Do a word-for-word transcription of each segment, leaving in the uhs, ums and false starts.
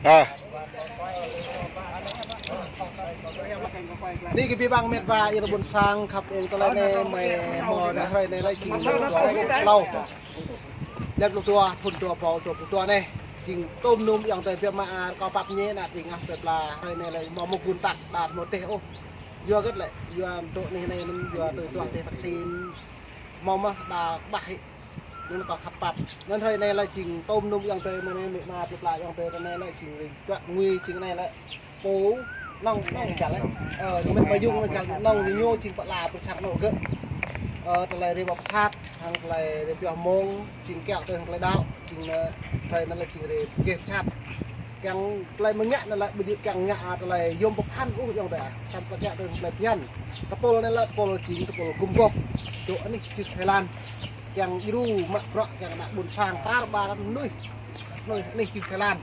Ơ. Anai kơ abih bang met wa ayŏng adơi ƀôn sang khăp eng tơlơi anai, mơi hmâo đah hrơi anai lĕ jing dua pluh klâo. Lĕ pluh dua, thun dua rơbâo dua pluh dua anai. Jing tôm num ayŏng adơi biă mă, a, kâo pap ñe ană tring ah, biă pla hrơi anai lĕ hmâo mơgun tăk, đa hmâo teh ôh. Yua hơget lĕ, yua dŏ anih anai anŭn, yua tui tuah teh taxi. Hmâo mơ̆ đa kơƀah hĭ. Anŭn kâo khăp pap. Anŭn hrơi anai lĕ jing tôm num ayŏng adơi mơ̆ng anai, mĕ ma biă pla ayŏng adơi anai lĕ jing ri čuă ngui jing anai lĕ. Pô, nŏng, nŏng čal lĕ. Ơ, ñu met Mayung nŏng čal, nŏng ñu ñu jing pơala pơsat nŏ gơ̆. Ơ, tơlơi ri ƀô̆ pơsat, hăng tơlơi ri pioh mông, jing kiăo tui hăng tơlơi đaŏ, jing, ơ, hrơi anai lĕ jing ri pơgêh pơsat. Kiăng tơlơi mơñă anai lĕ, ƀu djơ̆ kiăng ngă, a, tơlơi yôm pơphan ôh ayŏng adơi ah. Samơ̆ tơlơi kiăo tui hăng tơlơi phiăn. Tơpul anai lĕ tơpul jing tơpul gum gôp. Dŏ anih čư̆ Thái Lan. Kiăng djru mă bruă kiăng ană ƀôn sang tar ƀar mơnuih. Mơnuih anih čư̆ Thái Lan.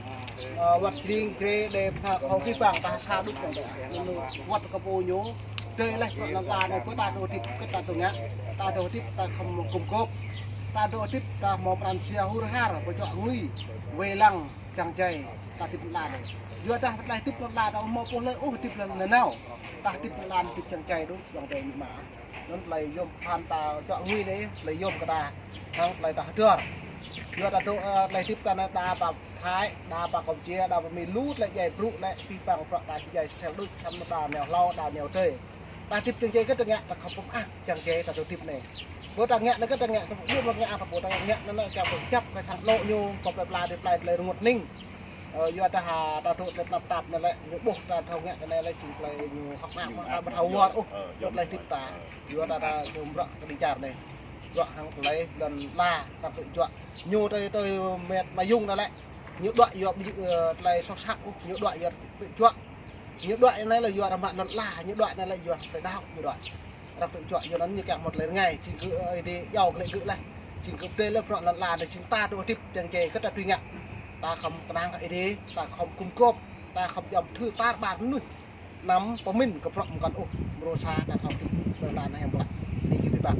Ơ, wăt jring jre đe pha khâu abih bang ta sa đŭt ayŏng adơi ah. Wăt kơ pô ñu. Tơlơi lĕ bruă lăn ala anai pơ ta dŏ hơdip, kơ ta dŏ ngă. Ta dŏ hơdip ta khŏm gum gôp. Ta dŏ hơdip ta hmâo pran jua hur har, pơčuă ngui. Wai lăng. Čang jai, ta hơdip lăn ala anai. Yua dah tơlơi hơdip lăn ala ta hmâo pô hlơi ôh hơdip lăn nanao. Ta hơdip lăn ala hơdip čang jai đôč, ayŏng adơi mĕ ma. Anŭn tơlơi yôm pơphan ta čuă ngui anai, tơlơi yôm kơ ta. Hăng tơlơi ta hơdơr. Yua ta dŏ, ơ, tơlơi hơdip ta anai đa pơ Thái, đa pơ Kampuchia, đa pơ Mi lu tơlơi djai brŭ lĕ, abih bang bruă ta či djai sel đôč, samơ̆ đa nao hlâo, đa nao adơi. Ta hơdip čang jai kơ ta ngă, ta khŏm pơmơak čang jai ta dŏ hơdip anai. Pơ ta ngă anai kơ ta ngă, ta ƀu djơ̆ ngă ta ƀu ta ngă anai lĕ, kiăng pơkơjăp kơ sang anŏ ñu, kơ plơi pla dih plơi tơlơi rơngot hning. Ơ, yua dah, a, ta dŏ tơlơi tơnap tap anai lĕ, ñu ƀuh ta thâo ngă anai lĕ, jing tơlơi ñu hơ̆k mơak mơ̆ ta ƀu thâo wơr ôh, tơlơi hơdip ta. Yua dah ta dŏ bruă kơ đĭ čar anai. Bruă hăng tơlơi lăn ala, ta tŭ juă. Ñu tơlơi, tơlơi met Mayung anai lĕ. Ñu đuaĭ yua ƀu djơ̆, ơ, tơlơi soh sat ôh, ñu đuaĭ yua tŭ juă. Ñu đuaĭ anai lĕ yua rơmă lăn ala, ñu đuaĭ anai lĕ yua tơlơi đaŏ, ñu đuaĭ. Arăng tŭ juă yua anŭn ñu kiăng hmâo tơlơi rơngai, jing gơ̆, ơ, Ơi Adai iâu glaĭ gơ̆ laih. Jing gơ̆ pơdơi lĕ bruă lăn ala anai jing ta dŏ hơdip čang jai kơ ta tui ngă. Ta khŏm kơnang kơ Ơi Adai, ta khŏm gum gôp, ta khŏm jăm thư tar ƀar mơnuih. Anăm pơmĭn kơ bruă mơkăn ôh, mrô sa ta thâo hơdip lăn ala anai hiam klă. Anai kơ abih bang.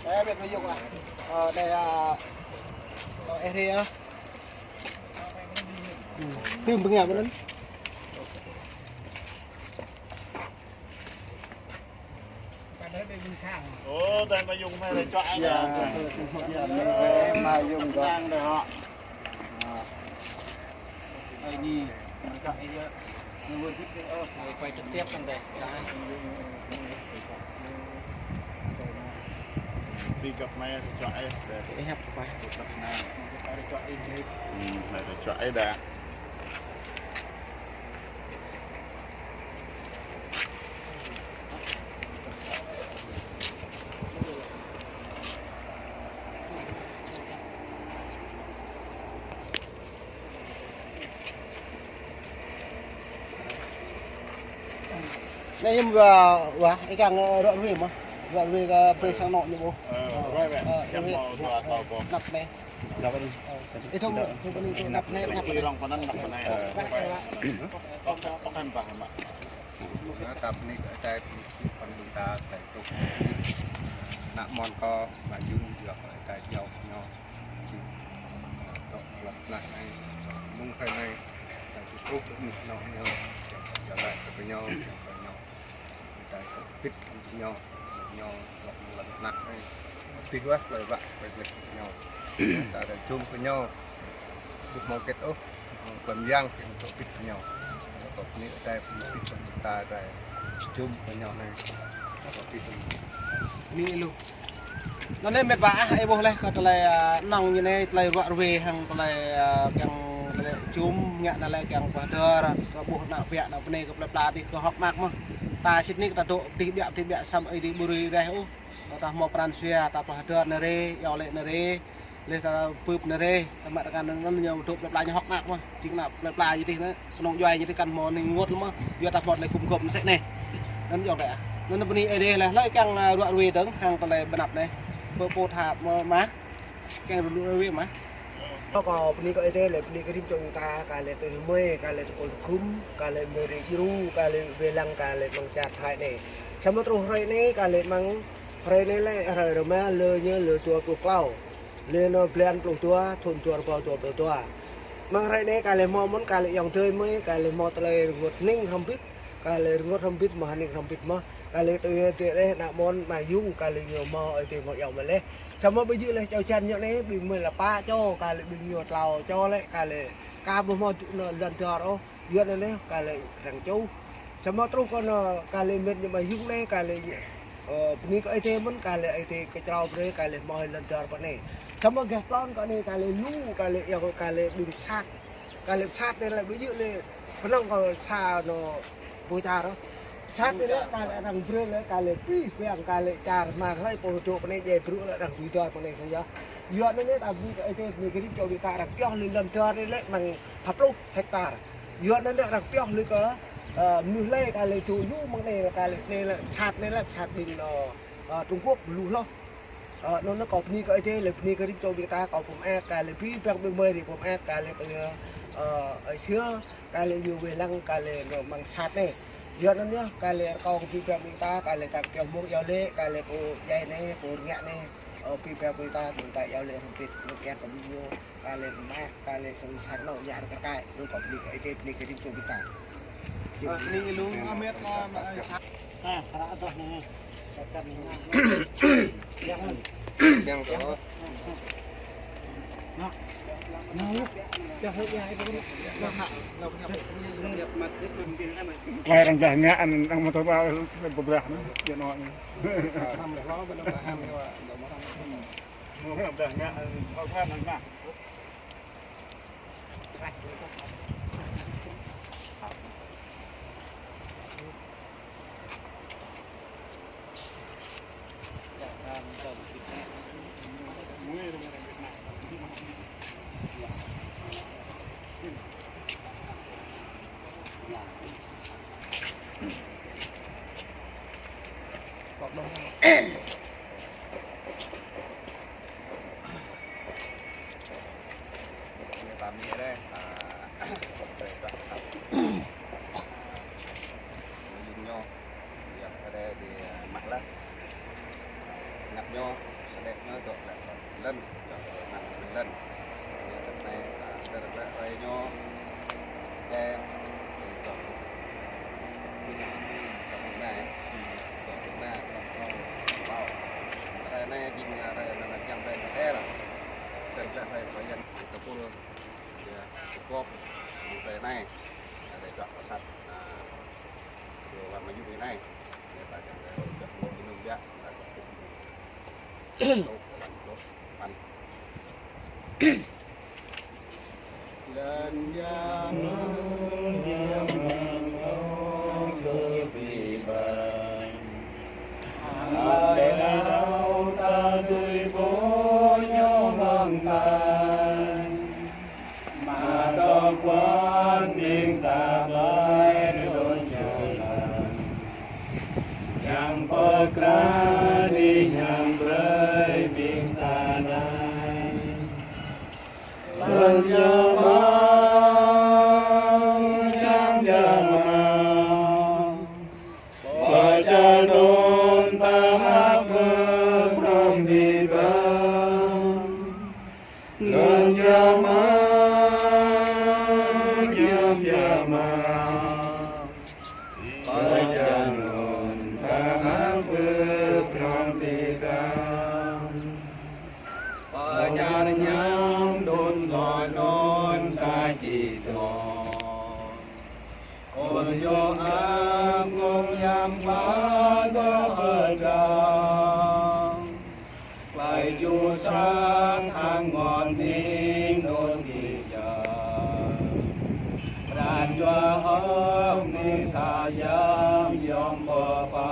Đây, mĕt Mayung ah. Ơ, đây, a, ơ, ê rê ah. Tưm bưng ya, bưng. Ơ, đây Mayung, mơi rai čuă ai. Ya, Mayung. Đang đây hŏ. Ơi, anai, mơ̆ng gah ih yơh. Ñu wơr bĭt ih, ơ, quay trực tiếp sang đây. Đi găp mơi, čuă ih, đây. Ih hăp kơ pai. Găp mơi. Pai čuă ih, ih. Hm, pai čuă ih đa. Anai hiư̆m wa, wa, ih kiăng, ơ, ruă ruai mơ̆? Ruă ruai kơ brơi sang anŏ ñu ƀuh. Ơ, ruai, ruai. Ơ, ruai. Anăp anai. Anăp anai. Ih, thâo, thâo anai, thâo anăp anai, anăp anai. Ih, rŏng pơ anŭn, anăp anai. Ơ, ruai. Pơkŏn, pơkŏn bah mă. Anŭn, tap anai kơ Ơi Adai pơmĭn pơphan ƀing ta, tơlơi tŭ. Ană mơ̆n kơ Mayung yua kơ Ơi Adai iâu kơ ñu. Či tŏ lăp ană anai. Mơ̆ng hrơi anai. Ta či truh kơ anih anŏ ñu. Jăk laĭ kơ ñu, jăk kơ ñu. Ơi Adai tŏ bĭt kơ ñu. Ñu tŏ mơ̆ng lăn ană anai. Abih wah, tơlơi wă, tơlơi gleh kơ ñu. Ta rai jum kơ ñu. Ƀu hmâo hơget ôh, hmâo klăm yang, kiăng tŏ bĭt kơ ñu. Kâo bơni Ơi Adai, bơni bĭt kơ ƀing ta, Ơi Adai jum kơ ñu anai. Kâo bĭt kơ ñu. Bơni lu. Anŭn anai mĕt wa ah, ih ƀuh laih kơ tơlơi, a, nŏng ñu anai, tơlơi ruă ruai hăng tơlơi, a, kiăng tơlơi jum, ngă anai lĕ kiăng pơhơdơr, kơ ƀuh ană biă, ană bơnai, kơ plơi pla dih, kơ hŏk mơak mơ̆n. Ta sĭt nik ta dŏ pơdih biă, pơdih biă samơ̆ ih dih ƀu rui reh ôh. Ta hmâo pran jua, ta pơhơdơr nao rai, iâu laĭ nao rai. Laih ta bưp nao rai, ta mă tơngan anŭn ñu dŏ plơi pla ñu hŏk mă mơ̆n. Jing ană plơi pla ñu dih anai, kơnung djuai ñu dih kăn hmâo ning rơngot mơ̆n. Yua ta hmâo tơlơi gum gŏp mơsĕ anai. Anŭn yơh ta. Anŭn bơni Ơi Adai laih, laih kiăng ruă ruai dơ̆ng, hăng tơlơi pơanăp anai. Pơ pô tha mơ̆ mă. Kiăng ruă ruai mă. Kâo bơni kơ Ơi Adai laih, bơni kơ rĭm čô ƀing ta, kơ laih tui hmư̆, kơ laih tui kơ gum, kơ laih mơ̆ ri djru, kơ laih wai lăng, kơ laih mơ̆ng čar Thái anai. Samơ̆ truh hrơi anai, kơ laih mơ̆ng hrơi anai lĕ, hrơi rơma lơ ñu lơ dua pluh klâo. Lơ ñu blan pluh dua, thŭn dua rơbâo dua pluh dua. Mơ̆ng hrơi anai, kơ laih hmâo mơ̆n, kơ laih ayŏng adơi mơ̆, kơ laih hmâo tơlơi rơngot hning hrŏm hơbĭt. Kơ laih rơngot hrŏm hơbĭt mơ̆ hning hrŏm hơbĭt mơ̆. Kơ laih tui hơdip laih ană mơ̆n mă yŭng kơ laih ñu hmâo Ơi Adai hmâo iâu mă laih. Samơ̆ ƀu djơ̆ laih čô čan ñu anai, ƀing mơ̆ lăp pă čô, kơ laih ƀing ñu klâo čô lĕ, kơ laih ka ƀu hmâo dŏ anŭn lŏn dơr ôh. Yua anŭn anai, kơ laih arăng čuh. Samơ̆ truh kơ anŭn, kơ laih mĕt ñu mă yŭng anai, kơ laih, ơ, bơni kơ Ơi Adai mơ̆n, kơ laih Ơi Adai kơčrâo brơi, kơ laih hmâo lŏn dơr pơ anai. Samơ̆ gah tlôn kơ anai, kơ laih lu, kơ laih ayŏng, kơ laih ƀing pơsat. Kơ laih pơsat anai lĕ ƀu djơ̆ laih kơnơ̆ng kơ sa anŭn pô čar ôh. Pơsat anai lĕ kơ laih arăng brơi lĕ kơ laih pih păng kơ laih čar mă hlơi pô dŏ pơ anai djai brŭ lĕ arăng bui dơr pơ anai soh yơh. Yua anŭn anai ta bơni kơ Ơi Adai bơni kơ rĭm čô ƀing ta arăng pioh laih lŏn dơr anai lĕ mơ̆ng pă pluh hektar. Yua anŭn anai arăng pioh laih kơ, ơ, mơnuih laih kơ laih dŏ lu mơ̆ng anai lĕ kơ laih anai lĕ pơsat anai lĕ pơsat ƀing anŭn, ơ, Trung Quốc lu hloh. Ơ, anŭn anai kâo bơni kơ Ơi Adai laih bơni kơ rĭm čô ƀing ta kâo pơm ak kơ laih pih păng ƀing mơi ri pơm ak kơ laih tui, ơ, Ơi Sưa, kơ laih ñu wai lăng kơ laih anŭn mơ̆ng pơsat anai. Yua anŭn yơh, kơ laih rơkâo kơ pih păng ƀing ta, kơ laih ta pioh mơ̆ng iâu laĭ, kơ laih pô djai anai, pô rơngiă anai, ơ, pih păng ƀing ta, ƀing ta iâu laĭ hrŏm hơbĭt, anŭn kiăng kơ ƀing ñu, kơ laih mă, kơ laih sui sang anŭn, yua rơkơi rơkai, anŭn kâo bơni kơ Ơi Adai, bơni kơ rĭm čô ƀing ta. Ơ, bơni lu, mă mĕt la, mă ai sa. Klai arăng blah ngă, arăng mơtô ba, bơblah, ñu nŏ. Arăng blah ngă, arăng blah. Ñu tam ñu dêh, a, kơ drơi dŏ pơsat. Ñu yŭng ñu, yua kơ drơi dih mă laih. Ngă ñu, sơdĕ ñu dŏ lĕ lŏn, yua kơ mă lŏn. Yua kơ anai, a, tơdơi lĕ rai ñu, kơ, dŏ. Dŏ anai, dŏ anai, dŏ anai, dŏ. Rai anai jing, a, rai anai jing rai anai. Tơdơi lĕ rai rai yang tơpul. Yua, tơkop, mơ̆ng tơ anai, a, rai dŏ pơsat, a, yua, wă mơyŭ anai. Yua, ta kiăng rai dŏ mơ̆ng anŭn biă, ta dŏ tŭ. Tŭ, tŭ, tŭ, pan. Lŏn jơmơ̆, jơmơ̆, ơ, kơ ƀing ƀing. Hăng tơlơi đaŏ ta tui pô ñu mơ̆ng tai. Mă tơguan ƀing ta ƀơi lŏn jơlan. Yang pơkra dih yang brơi ƀing ta anai. Lŏn jơmơ̆, jơmơ̆. Pơčah anŭn ta mă pơprŏng ƀing ta. Lŏn jơmơ̆, jơmơ̆. Pơčah anŭn ta mă pơprŏng ƀing ta. Pơčah ñăm đŭn lŏn anŭn ta či dŏ. Khul yua ang ngŏ ñăm pơdŏ hơdră. Pai ju sang hăng ngŏ ning đŭn ƀing ta. Pran Yua hơ̆k ni ta yam yom pơpă.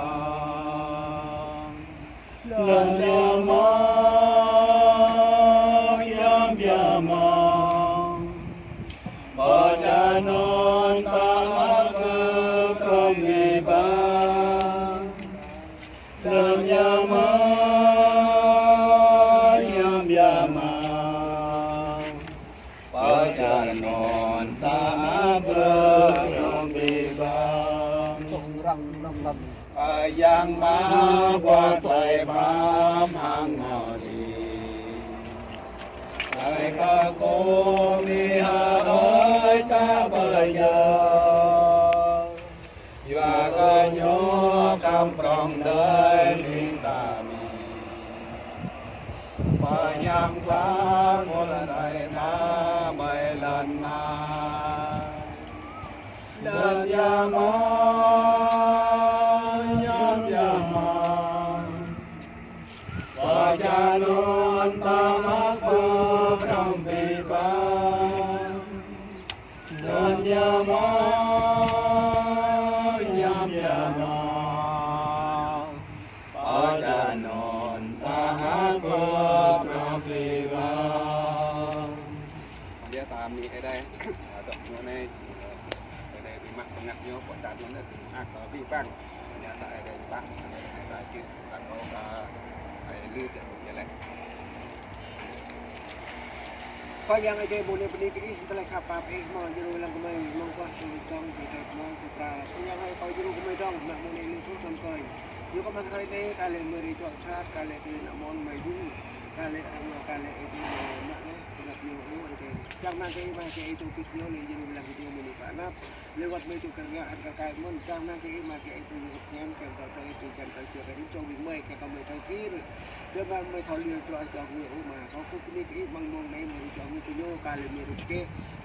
Lŏn ia mă, yam ia mă. Pơčah anŭn ta hơ̆k kơ prong biă mă. Lŏn ia mă, yam ia mă. Pơčah anŭn ta hơ̆k kơ prong biă mă. Kơ yang mă ƀuăt tơlơi pơpă hăng mơri. Tơlơi kơkuh mơ̆ng hrơi ta pơjao. Yua kơ ñu khŏm prong đơi ƀing ta mơ̆n. Pơñam klă mơ̆ng hrơi ta ƀơi lŏn tơnah. Lŏn ia mă, yam ia mă. Pơčah anŭn ta hơ̆k kơ prong biă mă. Lŏn ia mă, yam ia mă. Pơčah anŭn ta hơ̆k kơ prong biă mă. Yua ta mơ̆n ih rai, dŏ ñu anai, ih rai ƀing mă pơngăt ñu, pơčah anŭn ih rai ƀing mă kơ ƀing bang. Ñu ta ih rai ƀing bang, ih rai ƀing bang čih, ta kâo kơ ih lư ƀing ñu lĕ. Khua Yang Adai, mơ̆ng anai bơni kơ Ih, tơlơi khăp pap Ih, mơ̆ng djru lăng gơmơi, mơ̆ng kuah tơlơi dong, tơlơi dong, mơ̆ng sơpra. Khua Yang ơi, kâo djru gơmơi dong, mă mơ̆ng anai lư truh tơm kơi. Yua kơ mơ̆ng hrơi anai, kơ lĕ mơ̆ng rĭ čuă sat, kơ lĕ tơlơi nă mơ̆n mơ̆ng djru, kơ lĕ răng mơ̆n, kơ lĕ Ih djru mă lĕ, kơ găp ñu, Ih djru. Čang năng kơ Ih mă kơ Ih tŭ pit ñu, lĕ djru lăng kơ djru mơ̆ng anai pơ anăp. Lĕ wăt mơi tŭ kơ ngă hăng kơ kai mơ̆n, čang năng kơ Ih mă kơ Ih tŭ yơh kơ siam, kơ kơ Ih tŭ jăn kơ čuă kơ rĭm čô ƀing mơi, kơ kơ mơi thâo kir. Tơdah mơi thâo lĕ truh čuă mơi ôh mă, kâo kơkuh bơni kơ Ih mơ̆ng mơ̆ng anai mơi čuă mơi kơ ñu, kơ lĕ mơi rŭt kơ,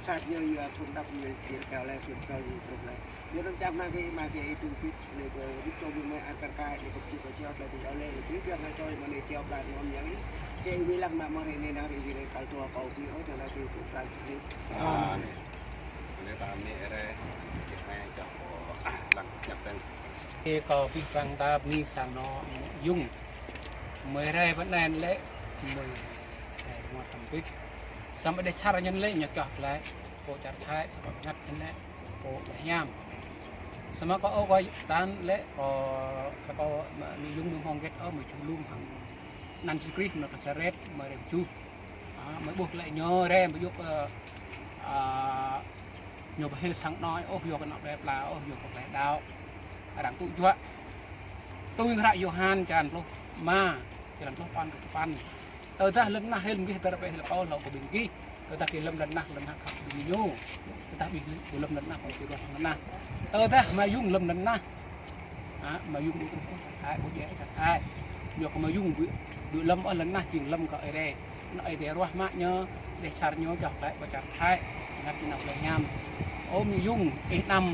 sat ñu yua thun đăp mơi čir kơ lĕ, thun kơ ñu truh lĕ. Yua anŭn čang năng kơ Ih mă kơ Ih tŭ pit, lĕ kơ rĭm čô ƀing mơi hăng kơ kai, lĕ kơ čuă kơ čuă, lĕ kơ čuă lĕ, lĕ kơ čuă kơ čuă mơi čuă plat mơ̆n yang Ih. Kơ Ih wĭ lăng mă mơ̆ng anai nao rĭm čô kơ tŭ kâo kơ Ih ôh, nao rĭm čô kơ Ih. Amen. Anai ta mơ̆n rai, kơ anai čang kâo lăng ñăp tơ̆ng. Ih kơ ƀing bang ta bơni sang anŏ Yung. Mơi rai pơ anai lĕ, mơi rai rơngot tơm pit. Samơ̆ đe čar ñu lĕ ñu čoh glaĭ, pô čar Thái, samơ̆ bơngăt ñu lĕ, pô tơlơi hiam. Samơ̆ kơ ôh kơ tan lĕ, kơ, kơ, kơ mơi Yung mơi hmâo hơget ôh, mơi čuh lum hăng anăn Yêsu Krist, mơi kơ čaret, mơi rai pơčuh. Ă, mơi ƀuh lĕ ñu rai, mơi yua kơ, ă, ñu pơhil sang anŏ ôh, yua kơ anŏ plơi pla ôh, yua kơ plơi đaŏ. Arăng tŭ juă. Tui hăng hră Yôhan črăn pluh rơma, črăn pluh păn truh păn. Tơdah lŏn tơnah hil mơgih ƀơi hră hil kâo hlâo kơ ƀing gih. Tơdah gih lŏm lŏn tơnah, lŏn tơnah hơgĕt ƀing ñu. Tơdah ƀing lŏm lŏn tơnah, kâo či ruah lŏn tơnah. Tơdah Ama Yung lŏm lŏn tơnah, Ă, Ama Yung ƀu truh ôh čar Thái, ƀu djai čar Thái. Ñu kơ Ama Yung ƀu, ƀu lŏm ôh lŏn tơnah, jing lŏm kơ Ơi Adai. Anŏ Ơi Adai ruah mă ñu, đe čar ñu čoh glaĭ pơ čar Thái. Ngă ñu nao plơi hiam. Ơ Ama Yung, ih anăm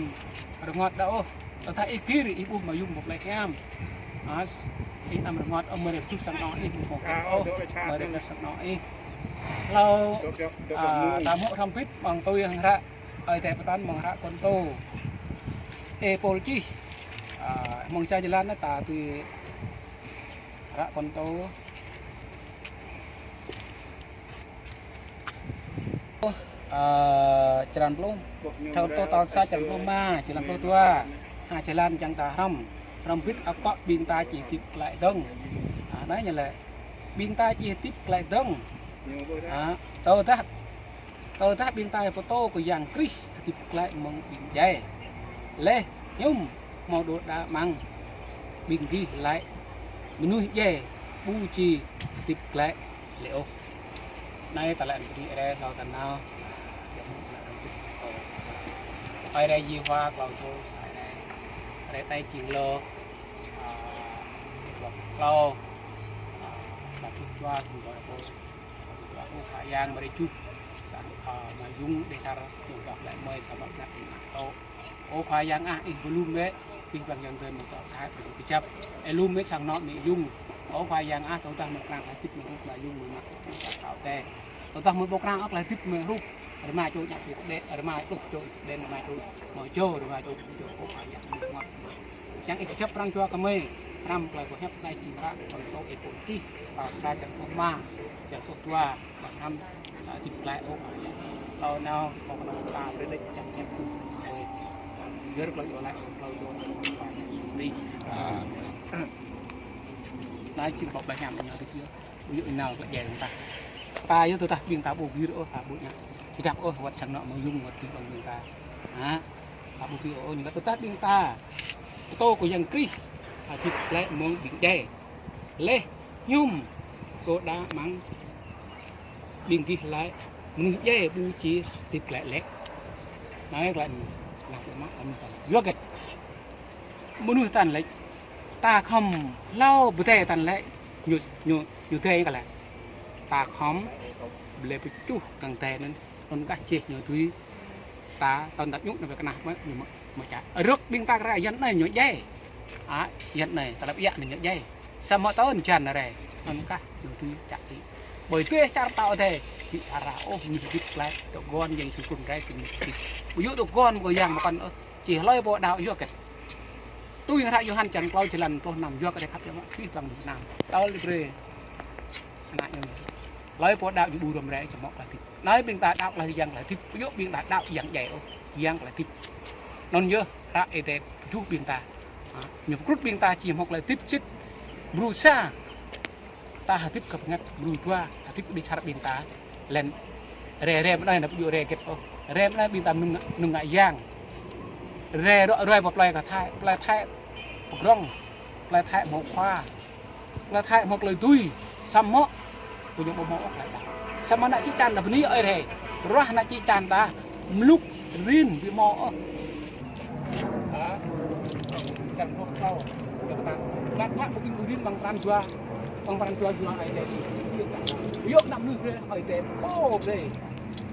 rơngot đa ôh. Tơdah ih gir, ih ƀuh Ama Yung pơ plơi hiam. Ă, ih anăm rơngot ôh, mơi rai pơčuh sang anŏ ih, ƀu hmâo hơget ôh. Mơi rai pơčuh sang anŏ ih. Hlâo, ă, ta hmư̆ hrŏm hơbĭt, mơ̆ng tui hăng hră Ơi Adai pơtă mơ̆ng hră Kôrintô. Ê Pôl čih, ă, mơ̆ng čar jơlan anai ta tui hră Kôrintô. Ơ, črăn pluh, Kôrintô tal sa črăn pluh rơma, črăn pluh dua. Ha, jơlan čang ta hrŏm. Hrŏm hơbĭt akŏ ƀing ta či hơdip glaĭ dơ̆ng. Ha, anai ñu lĕ. Ƀing ta či hơdip glaĭ dơ̆ng. Ha, tơdah Tơdah ƀing ta pơtô kơ Yang Krist hơdip glaĭ mơ̆ng ƀing djai. Laih hiư̆m hmâo đôč đa mơ̆ng ƀing gih laĭ mơnuih djai ƀu či hơdip glaĭ lĕ ôh. Anai tơlơi anŭn bơni Ơi Adai hlâo ta nao. Ơi Adai Yêhôwa klâo čô sa Ơi Adai. Ơi Adai jing lơ, ă, klâo, ă, sa čô jua, jua pô. Ơ Khua Yang mơi rai čuh, sa, ơ, Ama Yung đe čar ñu čoh glaĭ mơi samơ̆ bơngăt ñu mă tŏ. Ơ Khua Yang ah, ih ƀu lŏm bĕ, ih bang yang dơi mơ̆ng tŏ Thái ƀu kơjăp. Ih lŏm bĕ sang anŏ mơi Yung. Ơ Khua Yang ah, tơdah mơi pơkrang tơlơi hơdip mơi hrup Ama Yung mơi mă tŏ kâo tê. Tơdah mơi ƀu pơkrang ôh tơlơi hơdip mơi hrup Rơma čô ñu sui kơđen, rơma pluh čô kơđen, rơma čô mơčô, rơma čô čô kơ ayăt mơ̆ng mơ̆ng. Čang ih kơjăp pran jua kơ mơi, hrăm tơlơi pơhiăp anai jing hră, pơtô ih pơčih, pơsa čang pluh rơma, čang pluh dua, pơhrăm, a, tip tlaih ôh ayăt. Tơlơi anai, mơ̆ng kơnơ̆ng ta brơi đĕč čang hiăp čuh. Ơi, a, gơ̆r tơlơi iâu laĭ, tơlơi iâu laĭ, Khua Yang Yêsu Krist. Amen. Anai jing pơblah hiam ñu tip yơh. Ƀu djơ̆ ih nao tơlơi djai ƀing ta. Ta yơh tơdah ƀing ta ƀu gir ôh, ta ƀu ngă. Kơjăp ôh, wơ̆t sang anŏ mơyŭng, wơ̆t ƀing ƀing ta. Hă? Ta ƀu gir ôh, ñu laĭ tơdah ƀing ta pơtô kơ Yang Krist, hơdip glaĭ mơ̆ng ƀing djai. Laih hiư̆m kơ đa mơ̆ng ƀing gih laĭ, mơnuih djai ƀu či hơdip glaĭ lĕ. Anai glaĭ anai, anai glaĭ mă, anai glaĭ. Yua hơget? Mơnuih tăn lĕ, ta khŏm hlâo pơdai tăn lĕ, ñu, ñu, ñu dai kơ lĕ. Ta khŏm blơi pơčuh kăng dai anŭn, anŭn kah čih ñu tui ta, tơl ta ñŭ anŭn ƀơi kơnah mă, ñu mă, mă čă. Rơ̆k ƀing ta kơ rai yan anai ñu djai. A, yan anai, ta lăp iă anai ñu djai. Samơ̆ tơl jan rai, anŭn kah ñu tui čă tui. Ƀơi dêh čar pơtao Ơi Adai, ƀu ara ôh, ñu hơdip glaĭ, tơguan Yang Yêsu trŭn rai, kơ ñu hơdip. Ƀu djơ̆ tơguan kơ Yang mơkăn ôh, či hlơi pô đaŏ yua hơget. Tui hră Yôhan črăn klâo jơlan pluh năm, yua kơ tơlơi khăp Yang mơ̆ abih bang mơnuih anăm. Tơl brơi ană ñu. Hlơi pô đaŏ ñu ƀu răm rai, či hmâo tơlơi hơdip. Anai ƀing ta đaŏ tơlơi Yang tơlơi hơdip, ƀu djơ̆ ƀing ta đaŏ Yang djai ôh, Yang tơlơi hơdip. Anŭn yơh hră Ơi Adai pơjuh ƀing ta. Ha, ñu pơkrŭt ƀing ta či hmâo tơlơi hơdip sĭt. Bruă sa ta hơdip kơ bơngăt, bruă dua hơdip kơ ƀing čar ƀing ta. Lĕ rai, rai mơ̆ng anai anăm ƀu djơ̆ rai hơget ôh. Rai mơ̆ng anai ƀing ta mơnơ̆ng, mơnơ̆ng ngă yang. Rai rŏ ruai pơ plơi kơ Thái, plơi Thái pơgrŏng, plơi Thái hmâo khua, plơi Thái hmâo tơlơi tui, samơ̆ kơ ñu ƀu hmâo ôh tơlơi đaŏ. Samơ̆ ană čư̆ čan ta bơni Ơi Adai, ruah ană čư̆ čan ta mlŭk rin ƀu hmâo ôh. Hă? Čang rŏh kâo, čang ta. Lăp mă kơ ƀing ƀu rin amăng pran jua, amăng pran jua jua Ơi Adai. Yua anăm mơnuih brơi Ơi Adai, pô brơi.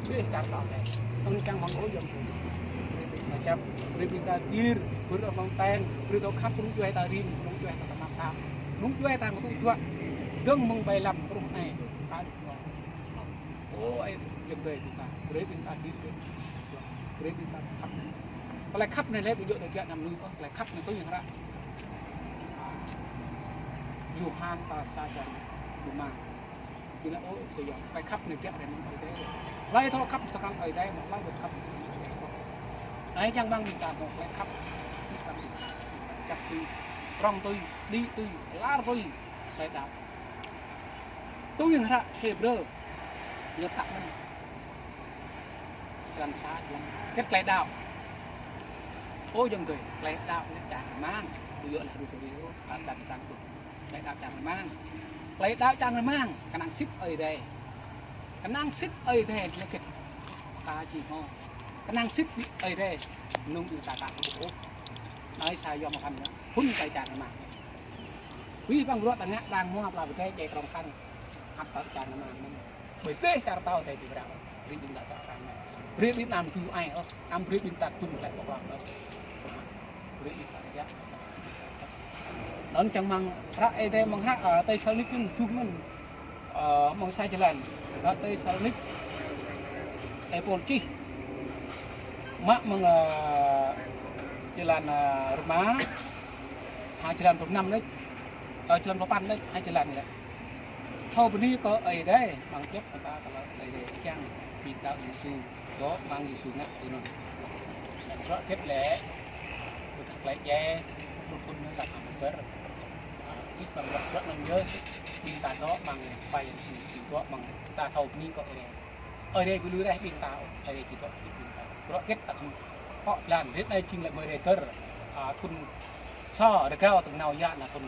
Brơi čar ta anai. Anŭn čang mơ̆ng ôh yơh. Brơi ƀing ta čăp, brơi ƀing ta gir, brơi ta mơ̆ng ten, brơi ta khăp, rŭng djuai ta rin, rŭng djuai ta tơnap tap. Rŭng djuai ta ngă tŭ juă. Dơ̆ng mơ̆ng ƀai lăm, rŭng anai. Ta Ơ, ơi, yơ̆ng tơi ƀing ta, brơi ƀing ta gir, brơi ƀing ta khăp. Tơlơi khăp anai lĕ ƀu djơ̆ tơlơi kiăng anăm mơnuih ôh, tơlơi khăp anai tui yang hră Yôhan pơsa črăn rơma. Ñu laĭ ơ, tơlơi khăp anai kiăng rai mơ̆ng Ơi Adai. Hlơi thâo khăp tơkăng Ơi Adai, mơ̆ hlơi thâo khăp tơkăng Ơi Adai. Anai čang mơ̆ng ƀing ta hmâo tơlơi khăp, ƀing ta čăp tui, prŏng tui, đĭ tui, lar tui, tơlơi đaŏ. Tui yang hră Hêbrơ, ñu pơtă mơ̆n. Črăn sa, črăn sa. Hơget tơlơi đaŏ? Ơ, yơ̆ng tơi, tơlơi đaŏ ñu čang rơmang. Ƀu djơ̆ laih rŭ tui rĭ ôh, a, čang čang tui. Tơlơi đaŏ čang rơmang. Tơlơi đaŏ čang rơmang, kơnang sĭt Ơi Adai. Kơnang sĭt Ơi Adai, ñu hơget? Ta či hmâo. Kơnang sĭt Ơi Adai, mơnơ̆ng ƀing ta ta ƀu ôh. Anai sa yom hăn, phŭn tơlơi čang rơmang. Abih bang bruă ta ngă đang hmua pla pơdai djai krong khăn. Hăp tơl čang rơmang mơ̆n. Ƀơi dêh čar pơtao Ơi Adai či pơrăng. Brơi ƀing ta tŏ răng. Brơi ƀing ta anăm tui ai ôh. Anăm brơi ƀing ta tŭn glaĭ pơklaih ôh. Brơi ƀing ta yă. Anŭn čang mơ̆ng hră Ơi Adai mơ̆ng hră, ơ, Têsalônik anŭn tŭ mơ̆n. Ơ, mơ̆ng sa jơlan. Hră Têsalônik. Ơi Pôl čih. Mă mơ̆ng, ơ, jơlan, ơ, rơma. Ha jơlan pluh năm đôč. Ơ, jơlan pluh păn đôč, ha jơlan đôč. Thâo bơni kơ Ơi Adai, mơ̆ng djŏp kơ ta tơlơi Ơi Adai kiăng ƀing đaŏ Yêsu, dŏ mơ̆ng Yêsu ngă tui anŭn. Bruă hơget lĕ, bruă tơlơi djai, bruă phŭn anŭn lăp amăng bơr. A, ih mơ̆ng bruă, bruă anŭn yơh, ƀing ta dŏ mơ̆ng Khua Yang Yêsu, ƀing dŏ mơ̆ng ta thâo bơni kơ Ơi Adai. Ơi Adai ƀu lui raih ƀing ta, Ơi Adai či dŏ hơdip ƀing ta. Bruă hơget ta khŏm pŏk blan, rĭt anai jing lĕ mơi rai dơr. A, thŭn sô rơgao tơ̆ng nao yă anai thŭn,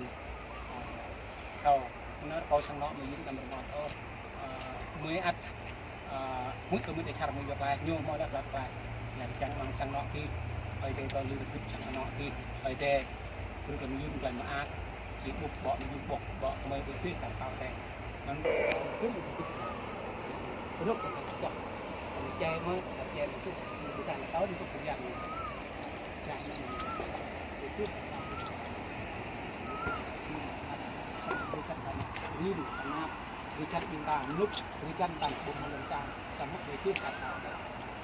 a, rơgao. Anŭn rơgao sang anŏ mơi yŭn đăm rơngot ôh. A, mơi ăt, a, huĭ kơ mơi đe čar mơi yua klaih, ñu hmâo đe klaih klaih. Lĕ čang mơ̆ng sang anŏ kih, Ơi Adai tơl lui rơgao sang anŏ kih, Ơi Adai brơi kơ mơi yŭn klaih mơak. Či ƀuh ƀô̆ mơi yŭn ƀô̆, ƀô̆ mơi ƀu dih čang tao teng. Anŭn ƀu dih. Rơ̆k kơ tơčŏk. Kơ mơi djai mơi, kơ djai mơi čuh, mơi ƀu tang tao dih kơ pơyang mơi. Djai mơi. Ƀu dih čang tao. Ƀu čang tao. Rin, tơnap. Ƀu čang ƀing ta mlŭk, ƀu čang ta ƀu mơ̆ lŏn čang. Samơ̆ ƀu dih čang tao.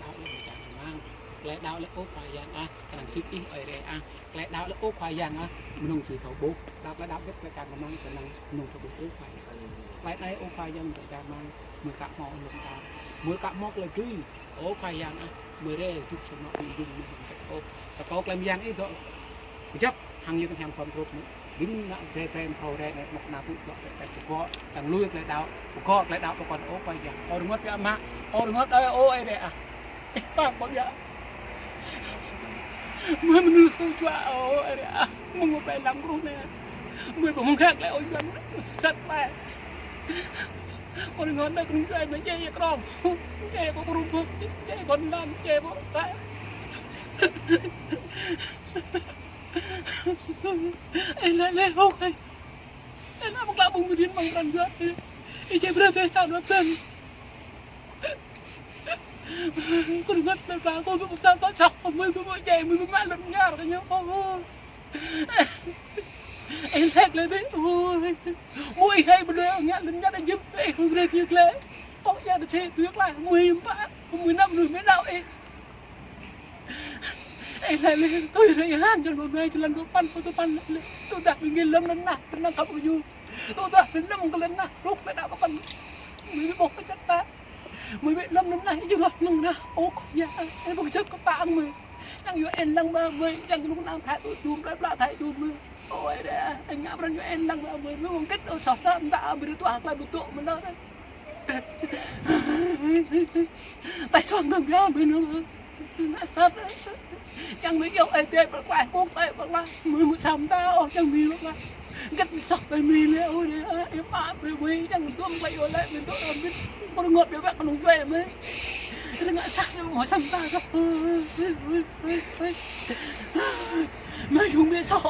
tơlơi đaŏ lĕ čang rơmang. Tơlơi đaŏ lĕ ơ Khua Yang ah, kơnang sĭt Ih Ơi Adai ah. Tơlơi đaŏ lĕ ơ Khua Yang ah, mơnơ̆ng či thâo ƀuh. Đaŏ tơlơi đaŏ hơget tơlơi čang rơmang, kơnang mơnơ̆ng thâo ƀuh ơ Khua Yang. Tơlơi anai ơ Khua Yang tơlơi čang rơmang, mơi aka hmâo lŏm ta. Mơi aka hmâo tơlơi dưi. Ơ Khua Yang ah, mơi rai jŭk samơ̆ ƀu djơ̆ mơi hăng kĕt ôh. Rơkâo tơlơi mơyang Ih dŏ kơjăp hăng yơ̆ng hiam khŏm krŭp mơi. Đing nă drơi drơi phrâo rai nĕ mơ̆ng ană tŭ dŏ drơi drơi pơgŏ. Tơlơi lui tơlơi đaŏ, pơgŏ tơlơi đaŏ pơkŏn ơ Khua Yang. Kâo rơngot biă mă, kâo rơngot ơi ơ Ơi Adai ah. Ih pap kâo biă. Mơi mơnuih tŭ djuă ơ Ơi Adai ah. Mơ̆ng mơi plei lăm kruh nĕ. Mơi ƀu hmâo ngă tơlơi ôh Yuan. Sat plei. Kâo rơngot nĕ kơnung djuai mơi jai yơh krong. Jai kâo kơnung bơ̆k, jai kâo năn, jai kâo tơpai. Ih lĕ lĕ hŏk ih. Ih nă mơ̆ng klă ƀing mơdin mơ̆ng pran jua. Ih jai brơi bĕ čang dua pran. Kâo rơngot nĕ pla kâo ƀu pơsat tơčŏk, mơi ƀu mă jai, mơi ƀu mă lŏn ñar kơ ñu. Ih lĕ lĕ dih, ôi. Mơi ih hai bơdơi ngă lŏn ñar jơ̆p, ih hơgrek yơh lĕ. Kâo ia tơčê tui klă, mơi ih pă, mơi nă mơnuih mơi đaŏ ih. Ih lĕ lĕ, tui rơi han, jơlan dua mai, jơlan dua păn, pơ dua păn lĕ lĕ. Tơdah ƀing gih lơ̆m lŏn nah, lŏn nah khăp kơ ñu. Tơdah ƀing lơ̆m kơ lŏn nah, rŭk lĕ đaŏ pơkŏn. Mơi ƀu ƀuh pơčăt ta. Mơi ƀu lơ̆m lŏn nah, ih jơlan lŏn nah, ơ Khua Yang, ih ƀu kơjăp kơ ta ang mơi. Yang yua ih lăng ba mơi, yang lŏn nah thai tui jum, plei pla thai jum mơi. Ôi, đe, ơi ngă pran jua ơi lăng lă mơi, mơi mơ̆ng kĕt ôh soh lă, mơta brơi tuah klai bơtŭ mơnơ̆. Tơdah tuah mơnơ̆ mơi nơ̆. Ngă sat. Yang mơi yua ơi tê pơklaih, kông tê pơklaih, mơi mơ̆ sa mơta ôh, yang mơi pơklaih. Kĕt mơi soh tê mơi lĕ, ôi, đe, ơi mă brơi mơi, yang tuah mơi yua lĕ, mơi tuah amĭ. Kơ rơngot biă biă kơnung jua mơi. Rơngot sat, mơi sa mơta soh. Mơi jung mơi soh.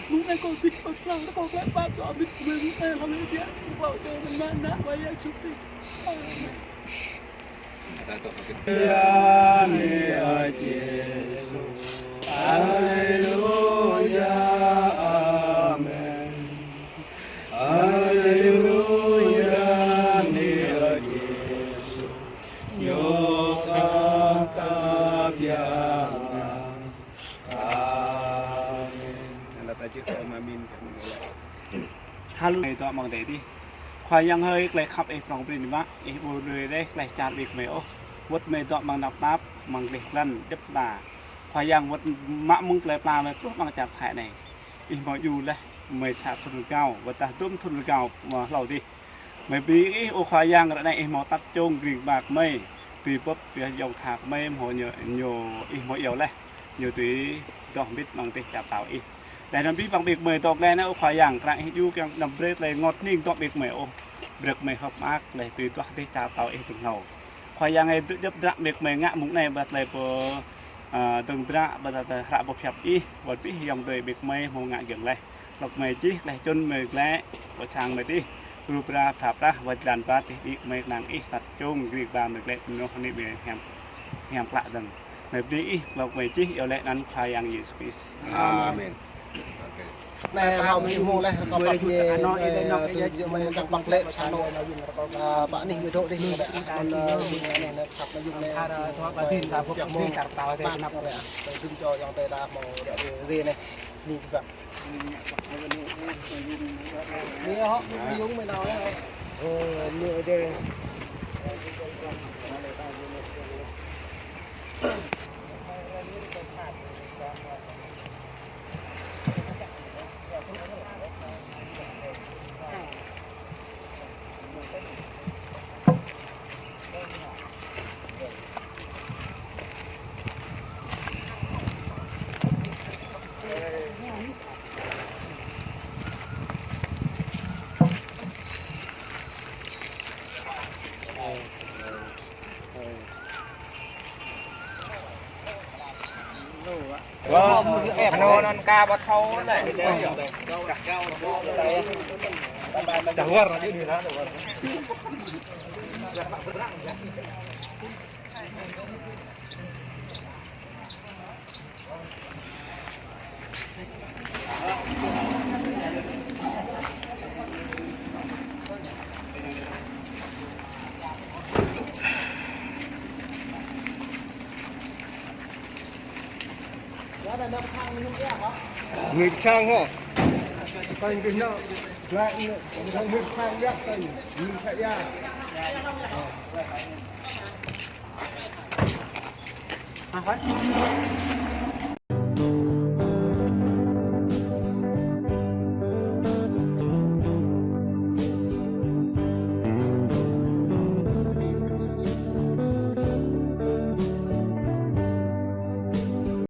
Mơ̆ng anai kâo ƀuh kâo tơlơi, kâo tơlơi pap kơ abih mơ̆ng anai hăng biă kâo kơ mơ̆ng ană Khua Yang Yêsu Krist. Amen. Haleluya, amen. Haleluya, Yêsu. Ñu khăp ta biă mă. Amen. Haleluya. Ih dŏ amăng adai adih. Khua Yang hơi, tơlơi khăp Ih prŏng prin biă mă, Ih ƀu lui reh tơlơi čar ƀing gơmơi ôh. Wơ̆t gơmơi dŏ amăng tơnap tap, amăng gleh glan, djŏp mơta. Khua Yang wơ̆t mă mơ̆ng plơi pla gơmơi truh amăng čar Thái anai. Ih hmâo djru laih, gơmơi sa thŭn rơgao, wơ̆t tơdah dŭm thŭn rơgao, ơ, hlâo adih. Gơmơi bơni Ih, ơ Khua Yang, ră anai Ih hmâo atăt čông gring ba gơmơi, tui pơp pioh ayŏng tha gơmơi hmâo ñu, ñu Ih hmâo iâu laih, ñu tui dŏ hơbĭt amăng dêh čar pơtao Ih. Laih anŭn abih bang ƀing gơmơi dŏ glaĭ anai, ơ Khua Yang, krăn Ih djru kiăng đăm brơi tơlơi rơngot hning dŏ ƀing gơmơi ôh. Brơi gơmơi hơ̆k mơak laih tui duah dêh čar pơtao Ih pơhlâo. Khua Yang ơi, djŏp dra ƀing gơmơi ngă mơ̆ng anai ƀơi tơlơi pô, ơ, dơ̆ng dra ƀơi tơlơi hră boh hiăp Ih, wơ̆t abih ayŏng adơi ƀing gơmơi hmâo ngă giŏng laih. Hlâo gơmơi čih laih čun gơmơi glaĭ, pơ sang gơmơi adih, gru bra, phara prah, wơ̆t jơlan ba adih, đĭ gơmơi kơnang Ih atăt čông gring ba gơmơi glaĭ pơmơnuih anai ƀơi hiam, hiam klă dơ̆ng. Gơmơi bơni Ih, hlâo gơmơi čih iâu laĭ anăn Khua Yang Yêsu Krist. Amen. Anai hlâo mơ̆ng laih rơkâo pap ñu, ơ, tui ñu mơi kiăng pap lĕ pơ sang anô̆. Ơ, pă anih mơi dŏ adih, anai, anai, anai, pơsat mơi yŭng anai, ơ, pơhiăp mơ̆ng, pap anai, ơ, tui dŭm čô ayŏng adơi ta hmâo dŏ adih anai. Anai pă. Anai hŏ, mơi yŭng mơi nao anai. Ơ, anai adih. Anŭn, anŭn ka ƀu thâo lĕ. Người sang hả? Coi người nó lại người sang biết coi người sang ya.